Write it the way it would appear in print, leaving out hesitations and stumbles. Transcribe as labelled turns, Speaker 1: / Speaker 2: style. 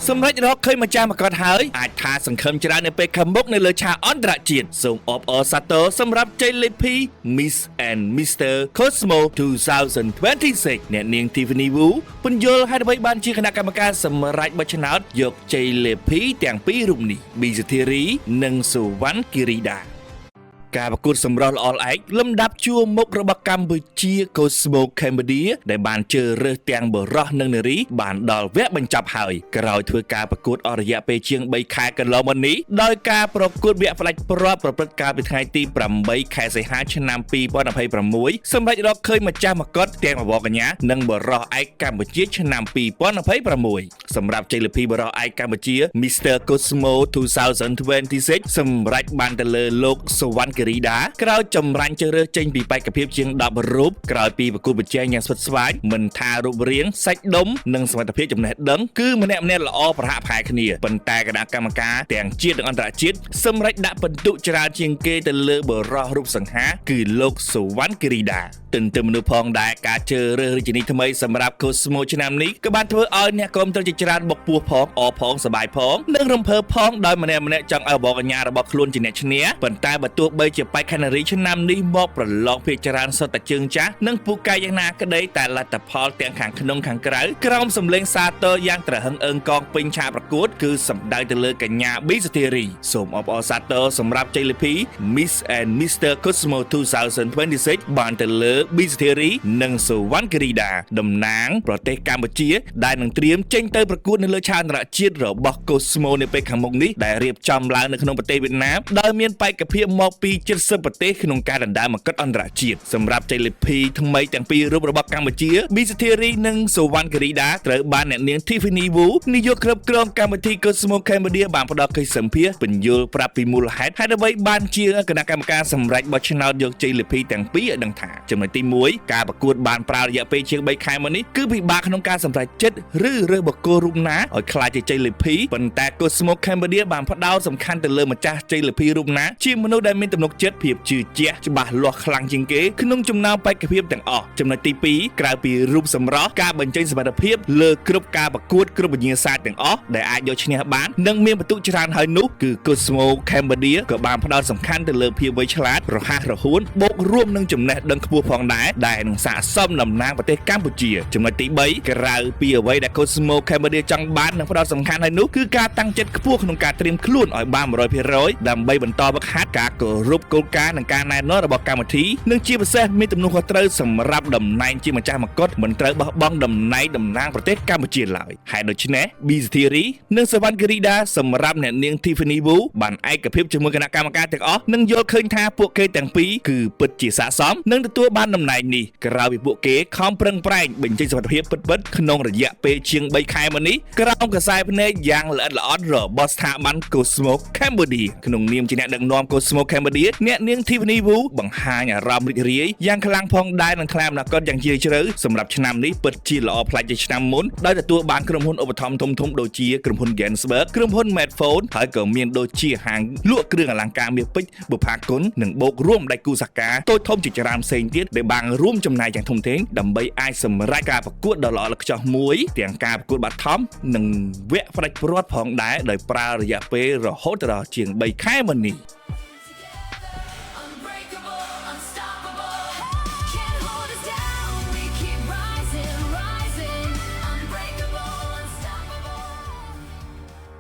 Speaker 1: សម្រាប់រកឃើញម្ចាស់មកុដហើយអាចថាសង្ឃឹមច្រើននៅពេលខាងមុខនៅលើឆាកអន្តរជាតិសូមអបអរសាទរសម្រាប់ជ័យលាភី Miss and Mr Cosmo 2026អ្នកនាង Tiffany Wu ពន្យល់ហេតុអ្វីបានជាគណៈកម្មការសម្រេចបោះឆ្នោតយកជ័យលាភីទាំងពីររូបនេះប៊ីសធារី និងសុវណ្ណគិរីដា ការប្រកួតសម្រស់ល្អឯកលំដាប់ជួរមុខរបស់កម្ពុជា Cosmo Cambodia ដែលបានជ្រើសរើសទាំងបុរសនិងនារីបានដល់វគ្គបញ្ចប់ហើយក្រោយធ្វើការប្រកួតអស់រយៈពេលជាង3ខែកន្លងមកនេះដោយការប្រកួតវគ្គផ្ដាច់ព្រាត់ប្រព្រឹត្តកាលពីថ្ងៃទី8ខែសីហាឆ្នាំ2026សម្រាប់រកឃើញម្ចាស់មកុដទាំងបវរកញ្ញានិងបុរសឯកកម្ពុជាឆ្នាំ2026សម្រាប់ជ័យលាភីបុរសឯកកម្ពុជា Mr Cosmo 2026សម្រាប់បានទៅលើលោកសុវណ្ណគិរីដាក្រោយចម្រាញ់ជ្រើសរើសចេញពីបេក្ខភាពជាង10រូបក្រោយពីប្រគួតប្រជែងយ៉ាងស្វិតស្វាញមិនថារូបរាងសាច់ដុំនិងសមត្ថភាពចំណេះដឹងគឺម្នាក់ៗល្អប្រហាក់ប្រហែលគ្នាប៉ុន្តែគណៈកម្មការទាំងជាតិនិងអន្តរជាតិសម្រេចដាក់ពិន្ទុច្រើនជាងគេទៅលើបុរសរូបសង្ហាគឺលោកសុវណ្ណគិរីដាទន្ទឹមនោះផងដែរការជ្រើសរើសរាជិនីថ្មីសម្រាប់ Cosmo ឆ្នាំនេះក៏បានធ្វើឲ្យអ្នកគាំទ្រជាច្រើនបុកពោះផងអផងសប្បាយផងនិងរំភើបផងដោយម្នាក់ៗចង់ឲ្យបងកញ្ញារបស់ខ្លួនជាអ្នកឈ្នះប៉ុន្តែបើទោះបីជាបេក្ខនារីឆ្នាំនេះមកប្រឡងភាគច្រើនសុទ្ធតែជើងចាស់និងពូកែយ៉ាងណាក្តីតែលទ្ធផលទាំងខាងក្នុងខាងក្រៅក្រោមសម្លេងសាទរយ៉ាងត្រហឹងអឹងកងពេញឆាកប្រកួតគឺសម្ដៅទៅលើកញ្ញាប៊ីសុធារីសូមអបអរសាទរសម្រាប់ជ័យលាភី Miss and Mr Cosmo 2026បានទៅលើប៊ីសុធារីនិងសុវណ្ណគិរីដាតំណាងប្រទេសកម្ពុជាដែលនឹងត្រៀមចេញទៅប្រកួតនៅលើឆាកអន្តរជាតិរបស់ Cosmo នាពេលខាងមុខនេះដែលរៀបចំឡើងនៅក្នុងប្រទេសវៀតណាមដោយមានបេក្ខភាពមកពី70ប្រទេសក្នុងការដណ្ដើមមកុដអន្តរជាតិសម្រាប់ជ័យលាភីថ្មីទាំងពីររូបរបស់កម្ពុជាប៊ីសុធារីនិងសុវណ្ណគិរីដាត្រូវបានអ្នកនាង Tiffany Wu នាយកគ្រប់គ្រងកម្មវិធី Cosmo Cambodia បានផ្ដល់កិច្ចសម្ភាសន៍ពន្យល់ប្រាប់ពីមូលហេតុហេតុអ្វីបានជាគណៈកម្មការសម្រេចបោះឆ្នោតយកជ័យលាភីទាំងពីរឲ្យដឹងថាចំណុចទី1ការប្រកួតបានប្រើរយៈពេលជាង3ខែមកនេះគឺពិបាកក្នុងការសម្រេចចិត្តឬរើសបុគ្គលរូបណាឲ្យក្លាយជាជ័យលាភីប៉ុន្តែ Cosmo Cambodia បានផ្ដោតសំខាន់ទៅលើម្ចាស់ជ័យលាភីរូបណាជាមនុស្សដែលមានទំនុកចិត្តភាពជឿជាក់ច្បាស់លាស់ខ្លាំងជាងគេក្នុងចំណោមបេក្ខភាពទាំងអស់ចំណុចទី2ក្រៅពីរូបសម្រស់ការបញ្ចេញសមត្ថភាពលើគ្រប់ការប្រកួតគ្រប់វិញ្ញាសាទាំងអស់ដែលអាចយកឈ្នះបាននិងមានពិន្ទុច្រើនហើយនោះគឺ Cosmo Cambodia ក៏បានផ្ដោតសំខាន់ទៅលើភាពវៃឆ្លាតរហ័សរហួនបូករួមនឹងចំណេះដឹងខ្ពស់ផងដែរដែលនឹងស័ក្តិសមតំណាងប្រទេសកម្ពុជាចំណុចទី3ក្រៅពីអ្វីដែល Cosmo Cambodia ចង់បាននិងផ្ដោតសំខាន់ហើយនោះគឺការតាំងចិត្តខ្ពស់ក្នុងការត្រៀមខ្លួនឲ្យបាន100%ដើម្បីបន្តវឹកហាត់ការគោរពគោលការណ៍និងការណែនាំរបស់កម្មវិធីនិងជាពិសេសមានទំនួលខុសត្រូវសម្រាប់តំណែងជាម្ចាស់មកុដមិនត្រូវបោះបង់តំណែងតំណាងប្រទេសកម្ពុជាឡើយហេតុដូច្នេះ ប៊ីសធីរីនិងសវណ្ណគិរីដាសម្រាប់អ្នកនាង Tiffany Wu បានឯកភាពជាមួយគណៈកម្មការទាំងអស់និងយល់ឃើញថាពួកគេទាំងពីរគឺពិតជាស័ក្តិសមនឹងទទួលបានតំណែងនេះក្រោយពីពួកគេខំប្រឹងប្រែងបញ្ចេញសមត្ថភាពពិតៗក្នុងរយៈពេលជាង3ខែមកនេះក្រោមក្រសែភ្នែកយ៉ាងល្អិតល្អន់របស់ស្ថាប័ន Cosmo Cambodia ក្នុងនាមជាអ្នកដឹកនាំ Cosmo Cambodia អ្នកនាង Tiffany Wu បង្ហាញអារម្មណ៍រីករាយយ៉ាងខ្លាំងផងដែរនឹងថ្លែងអំណរគុណយ៉ាងជ្រាលជ្រៅសម្រាប់ឆ្នាំនេះពិតជាល្អប្លែកជាឆ្នាំមុនដោយទទួលបានក្រុមហ៊ុនឧបត្ថម្ភធំៗដូចជាក្រុមហ៊ុន Gainsberg ក្រុមហ៊ុន Medphone ហើយក៏មានដូចជាហាងលក់គ្រឿងអលង្ការមាសពេជ្របុប្ផាគុណនិងបូករួមដៃគូសហការតូចធំជាច្រើនផ្សេងទៀតដែលបានរួមចំណែកយ៉ាងធំធេងដើម្បីអាចសម្រេចការប្រកួតដ៏ល្អឥតខ្ចោះមួយទាំងការប្រកួតបាឋមនិងវគ្គផ្ដាច់ព្រាត់ផងដែរដោយប្រើរយៈពេលរហូតដល់ជាង3ខែមកនេះ។